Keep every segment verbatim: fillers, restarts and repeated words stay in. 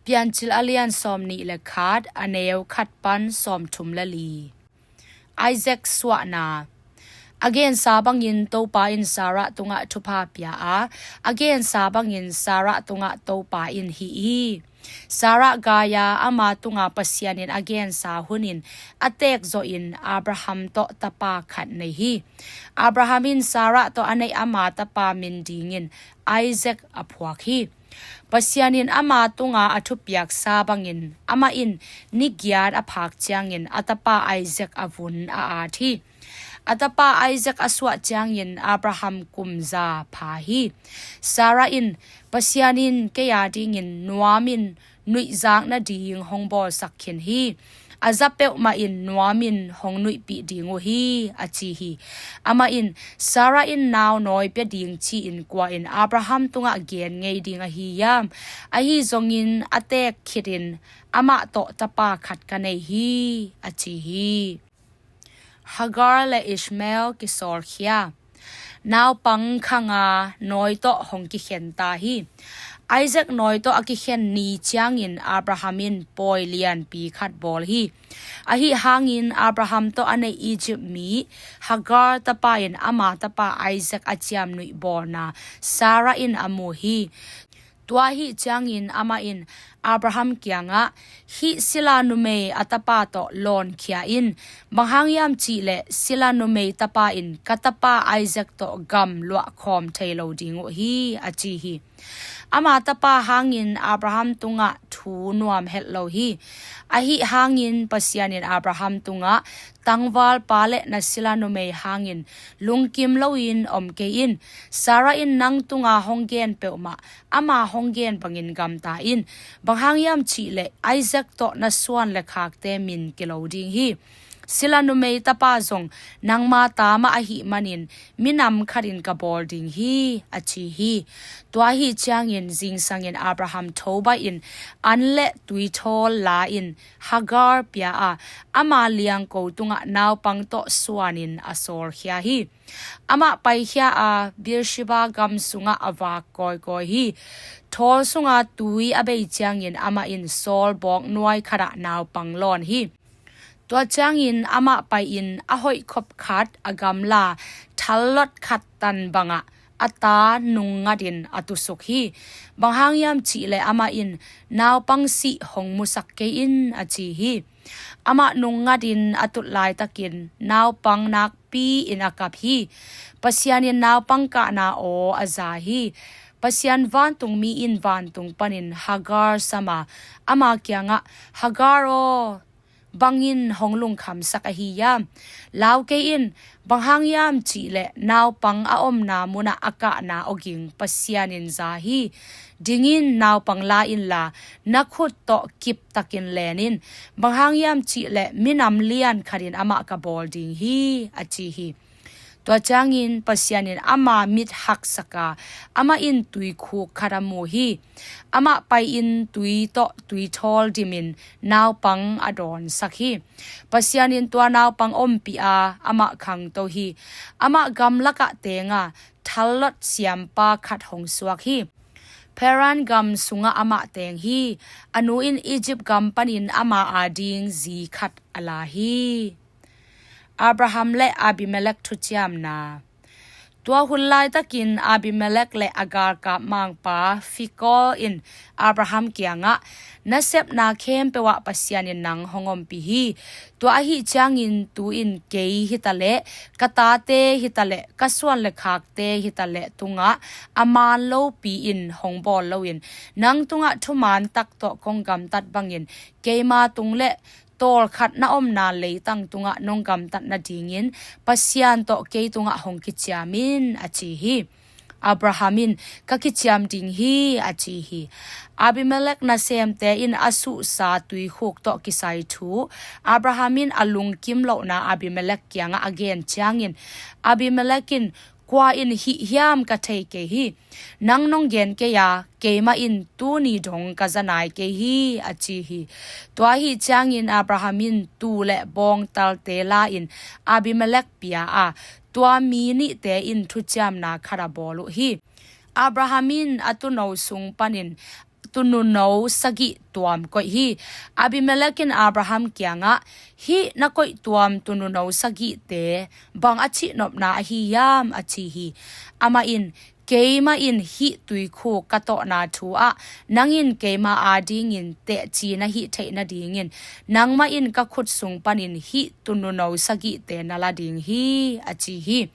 Piancil a lian sawm nih le khat, a neu khat pan sawm thum le li. Isaac suahna. A gensa bangin Topa in Sarah tungah thupha pia a, a gensa bangin Sarah tungah Topa in hih hi. Sarah gai-a ama tunga Pasian in a gensa hunin a tekzawhin Abraham tawh tapa khat nei hi. Abraham in Sarah tawh a neih ama tapa min dingin Isaac a phuak hi. Pasian in ama tunga a thupiaksa bangin amah in ni giat a phak ciangin a tapa Isaac a vun a at hi. A tapa Isaac a suah ciangin Abraham kum za pha hi. Sarah in, Pasian in kei a dingin nuamin nuihzak nading hong bawlsak khin hi. A za peuhmah in nuamin hong nuihpih ding uh hi, a ci hi. Amah in, Sarah in nau nawi pia ding ci-in kua in Abraham tungah gen ngei ding ahi hiam? Ahi zongin a tek khitin amah tawh tapa khat ka nei hi, a ci hi. Hagar le Ishmael kisawlkhia. Naupang khanga nawi tawh hong kikhen ta hi. Isaac nawi tawh a kikhen ni ciangin Abraham in pawi lianpi khat bawl hi. Ahi hangin Abraham tawh a neih Egypt mi Hagar tapa in ama tapa Isaac a ciamnuih bawlna Sarah in a mu hi. Tua ahi ciangin amah in Abraham kiangah, hih sila numei a tapa tawh lawnkhia in, bang hang hiam cihleh sila numei tapa in ka tapa Isaac tawh gam luahkhawm thei lo ding uh hi, a ci hi. Ama tapa hangin Abraham tungah thu nuam het lo hi. Ahi hangin Pasian in Abraham tungah, tangvalpa le na sila numei hangin lungkim loin om kei in. Sarah in nang tunga hong gen peuhmah ama hong gen bangin gamta in. Bang hang hiam cihleh Isaac tawh na suan le khakte min kilo ding hi. Sila numei tapa zong nangma ta mah ahih manin minam khatin ka bawl ding hi, a ci hi. Tua ahi ciangin zingsangin Abraham tho baih in an le tuithawl la in Hagar pia a, ama liangko tungah naupang tawh suanin a sawlkhia hi. Amah paikhia a, Beersheba gam sungah a vak kawikawi hi. Thawl sunga tui a bei ciangin amah in sawlbawk nuai khatah naupang lawn hi. Tua ciangin amah pai-in a hoih khop khat a gamla thallot khat tan bangah a ta nungngatin a tusuk hi. Bang hang hiam cihleh amah in naupang sih hong musak kei in, a ci hi. Amah nungngatin a tut laitakin naupang nakpi-in a kap hi. Pasian in naupang kahna aw a za hi. Pasian vantungmi in vantung panin Hagar sam a, ama kiangah, Hagar aw, bangin hong lungkhamsak ahi hiam? Lau kei in, bang hang hiam cihleh naupang a omna munah a kahna awging Pasian in za hi. Dingin naupang la inla, na khut tawh kiptakin len in. Bang hang hiam cihleh minam lian khatin amah ka bawl ding hi, a ci hi. Tua ciangin Pasian in ama mit haksak a, amah in tuikhuk khat a mu hi. Amah pai-in tui tawh tuithawl dimin naupang a dawnsak hi. Pasian in tua naupang ompih a, amah khangto hi. Amah gamlakah teng a, thallot siampa khat hong suak hi. Paran gam sungah amah teng hi. A nu in Egypt gam panin ama ading zi khat a la hi. Abraham le Abimelek thuciamna. Tua hun laitakin Abimelek le a galkap mangpa Fikol in Abraham kiangah, na sepna khempeuh ah Pasian in nang hong ompih hi. Tua ahi ciangin tu-in kei hitaleh, ka tate hitaleh, ka suan le khakte hitaleh tungah a man lopi-in hong bawl loin, nang tungah thuman tak tawh kong gamtat bangin keima tung le tawlkhat na omna leitang tungah nong gamtat nadingin Pasian tawh kei tungah hong kiciam in, a ci hi. Abraham in, ka kiciam ding hi, a ci hi. Abimelek nasemte in a suhsa tuikhuk tawh kisai thu Abraham in a lungkim lohna Abimelek kiangah a gen ciangin, Abimelek in, kua in hih hiam ka thei kei hi. Nang nong gen kei a, keimah in tuni dong ka za nai kei hi, a ci hi. Tua ahi ciangin Abraham in tuu le bawngtalte la-in Abimelek pia a, tua mi nihte in thuciamna khat a bawl uh hi. Abraham in a tuuno sung panin tununo sagih tuam koih hi. Abimelek in Abraham kiangah, "Hih na koih tuam tununo sagihte bang a cihnopna ahi hiam?" a ci hi. Amah in, "Keimah in hih tuikhuk ka tawhna thu ah nang in keima adingin tehci na hih theih nadingin nangmah in ka khut sung panin hih tununo sagihte na la ding hi," a ci hi.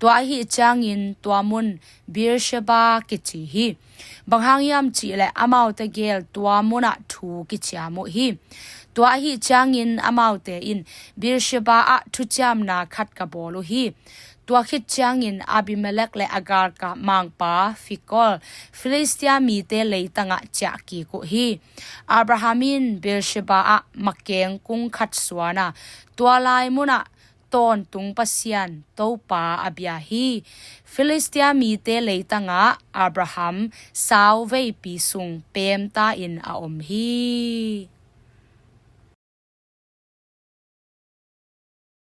Tua ahih ciangin tua mun Beersheba kici hi. Bang hang hiam cihleh amaute gel tua munah thu kiciam uh hi. Tua ahih ciangin amaute in, "Beersheba ah thuciamna khat ka bawl uh hi. Tua khit ciangin Abimelek le a galkap mangpa Fikol Filistia mite leitangah ciah kik uh hi." Abraham in Beersheba ah makeng kung khat suan a, tua lai munah Tawntung Pasian Topa a bia hi. Filistia mite leitangah Abraham sauveipi sung pemta in a om hi.